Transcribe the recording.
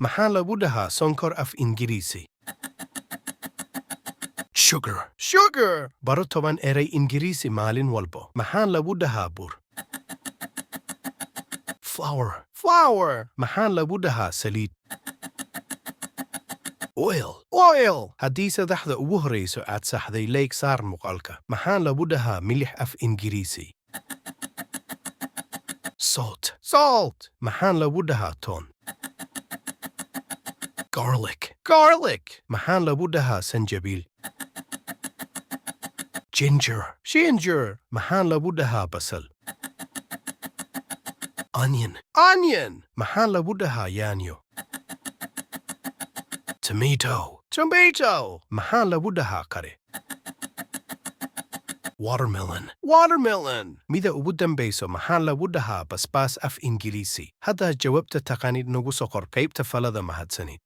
Maxaa lagu dhahaa sonkor af Ingiriisi? Sugar. Sugar. Baro 10 eray Ingiriisi maalin walbo. Maxaa lagu dhahaa bur? Flour. Flour. Maxaa lagu dhahaa saliid? Oil. Oil. Haddii saddexda ugu horreyso aad saxday, like saar muuqaalka. Maxaa lagu dhahaa milix af Ingiriisi? Salt. Salt. Maxaa lagu dhahaa toon? Garlic. Garlic. Maxaa lagu dhahaa sanjabiil? Ginger. Ginger. Maxaa lagu dhahaa basal? Onion. Onion. Maxaa lagu dhahaa yaanyo? Tomato. Tomato. Maxaa lagu dhahaa qare? Watermelon. Watermelon. Mida ugu dambayso, maxaa lagu dhahaa basbaas af Ingiriisi? Haddaad jawaabta taqaanid, nagu soo qor qaybta faallada. Mahadsanid.